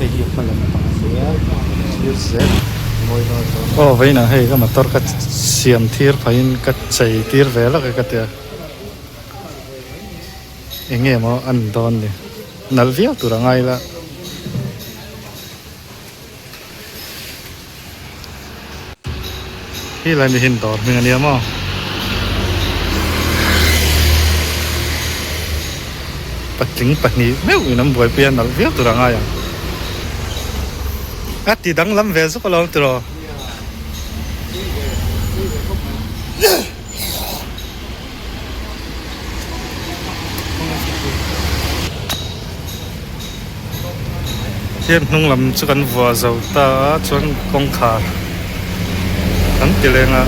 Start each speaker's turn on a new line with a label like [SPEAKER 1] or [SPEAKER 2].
[SPEAKER 1] Hei hi a hma lam pang a nia thlir zel ang mawi dawn dawn.
[SPEAKER 2] Aw vawiinah hei ka motor ka siam thir phahin ka chei tir ve lawk e ka tia eng nge maw a ni dawn ni nalh viau tur a ngai la. Hi lai mi hin dawr hming a nia maw. Patling pahnih meuh in an buaipui a nalh viau tur a ngai ang. A ti danglam ve zuk alawm tiraw. Hian hnung lam chu kan vuah zo ta a chuan kawngkhar kan ti leng a.